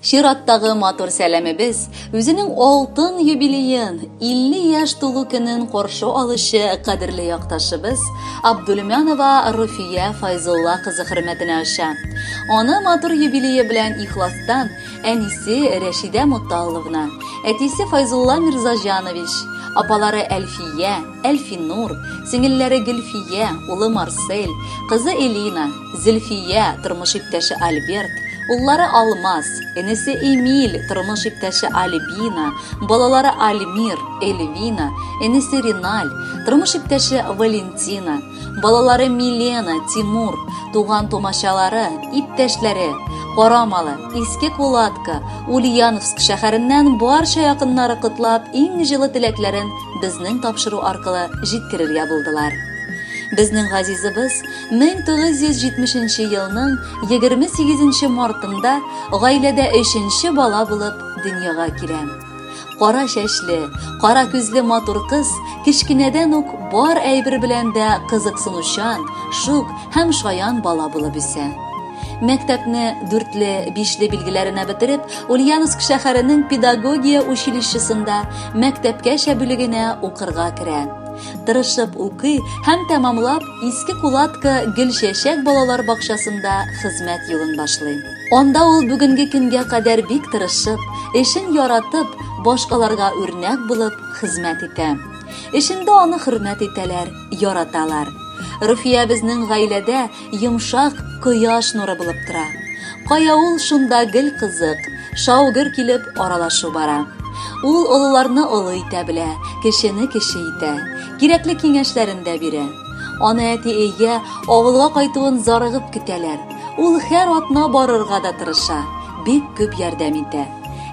Чираттагы матур сәламебез үзенең алтын юбилеен, 50 яшь тулу көнен каршы алучы кадерле якташыбыз Абдулмянова Руфия Файзулла кызы хөрмәтенә оча. Аны матур юбилее белән ихластан әнисе Рәшидә Муталловна, әтисе Файзулла Мирзаҗанович, апалары Әлфия, Әлфинур, сеңелләре Гөлфия, улы Марсель, кызы Элина, Зөлфия, тормыш иптәше Альберт, уллары Алмаз, энесе Эмиль, тормыш иптәше Альбина, балалары Альмир, Эльвина, энесе Риналь, тормыш иптәше Валентина, балалары Милена, Тимур, туган тумачалары, иптәшләре, Карамалы, Иске Кулатка, Ульяновск шәһәреннән барча якыннары котлап, иң җылы теләкләрен безнең тапшыру аркылы җиткерергә булдылар. Безнең газизыбыз 1970 елның 28 мартында гаиләдә өченче бала булып дөньяга килә. Кара чәчле, кара күзле матур кыз кечкенәдән үк бар әйбер белән дә кызыксынучан, шук һәм шаян бала булып үсә. Мәктәпне дүртле, бишле билгеләренә бетереп, Ульяновск шәһәренең педагогия училищесында мәктәпкәчә бүлегенә укырга керә. Тырышып укый һәм тәмамлап Иске Кулатка Гөлчәчәк балалар бакчасында хезмәт юлын башлый. Анда ул бүгенге көнгә кадәр бик тырышып, эшен яратып, башкаларга үрнәк булып хезмәт итә. Эшендә аны хөрмәт итәләр, яраталар. Руфия безнең гаиләдә йомшак кояш нуры булып тора. Кая ул, шунда гел кызык, шау-гөр килеп аралашу бара. Ул олыларны олы итә белә, кешене кеше итә. Кирәкле киңәшләрен дә бирә. Аны әти өйгә, авылга кайтуын зарыгып көтәләр. Ул һәр атна барырга да тырыша, бик күп ярдәм итә.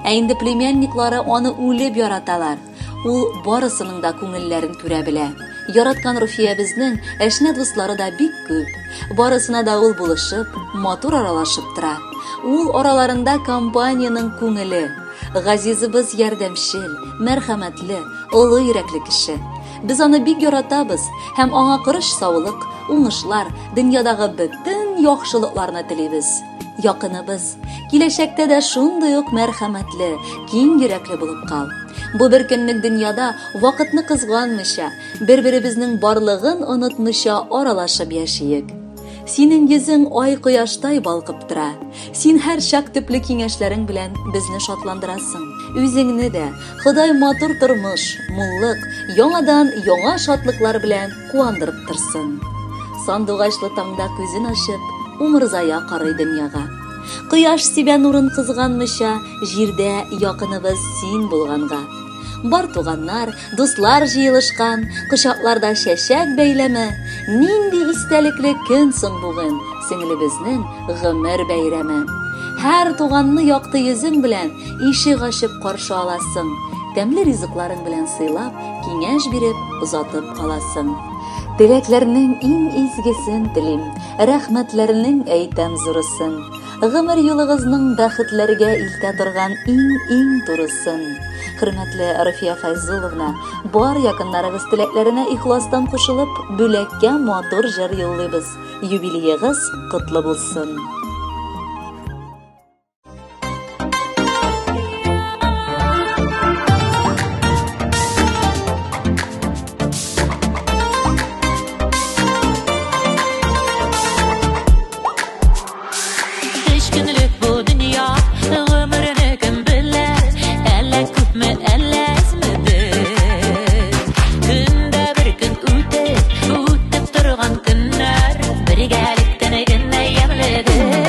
Ә инде племянниклары аны үлеп яраталар. Ул барысының да күңелләрен күрә белә. Яраткан Руфиябезнең әшнә дуслары да бик күп. Барысына да ул булышып, матур аралашып тора. Ул араларында компаниянең күңеле. Газизыбыз ярдәмчел, мәрхәмәтле, олы йөрәкле кеше. Без аны бик яратабыз һәм аңа корыч саулык, уңышлар, дөньядагы бөтен яхшылыкларны телибез. Якыныбыз, киләчәктә дә шундый ук мәрхәмәтле, киң йөрәкле булып кал. Бу бер көнлек дөньяда вакытны кызганмыйча, бер-беребезнең барлыгын онытмыйча аралашып яшиек. Синең йөзең ай кояштай балкып тора. Син һәр чак төпле киңәшләрең белән безне шатландырасың. Үзеңне дә Ходай матур тормыш, муллык, яңадан яңа шатлыклар белән куандырып торсын. Сандугачлы таңда күзен ачып, умырзая карый дөньяга. Кояш сибә нурын кызганмыйча, җирдә якыныбыз син булганга. Бар туганнар, дуслар җыелышкан, кочакларда чәчәк бәйләме. Нинди истәлекле көн соң бүген, сеңлебезнең гомер бәйрәме. Һәр туганны якты йөзең белән ишек ачып каршы аласың. Тәмле ризыкларың белән сыйлап, киңәш биреп, озатып каласың. Теләкләрнең иң изгесен телим, рәхмәтләрнең әйтәм зурысын. Гомер юлыгызның бәхетләргә илтә торган иң-иң турысын. Хөрмәтле Руфия Файзулловна, бар якыннарыгыз теләкләренә ихластан кушылып, бүләккә матур җыр юллыйбыз. Юбилеегыз котлы булсын! Өч көнлек бу дөнья, гомерне кем белә, әллә күпме, әллә әзмедер. Көндә бер көн үтеп, үтеп торган көннәр, бергәлектән генә ямьледер.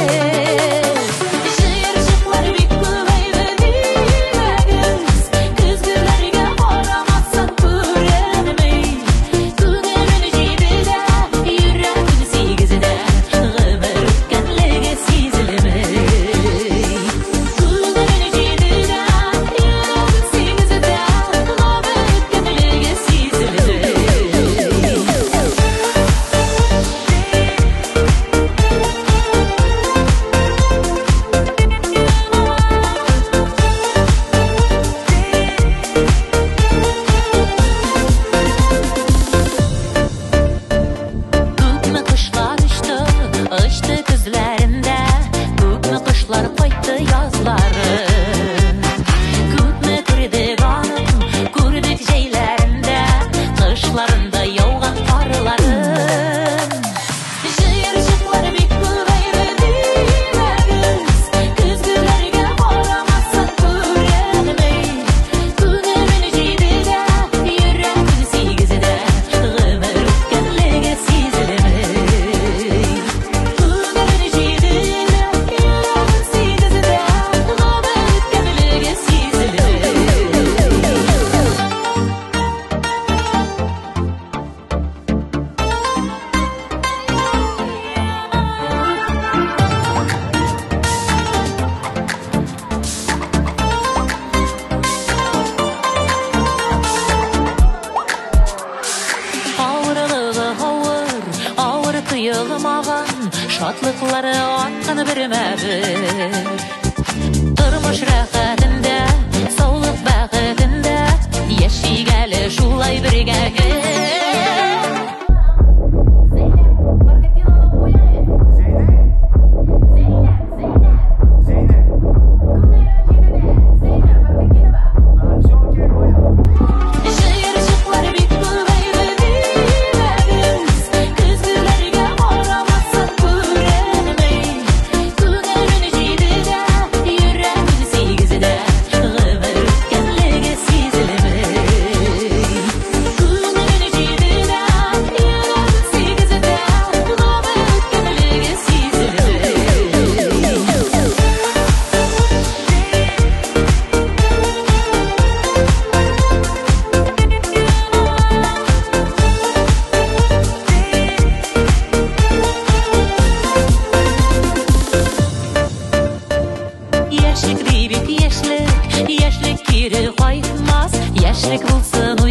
Яшьлек кире кайтмас, яшьлек булсын.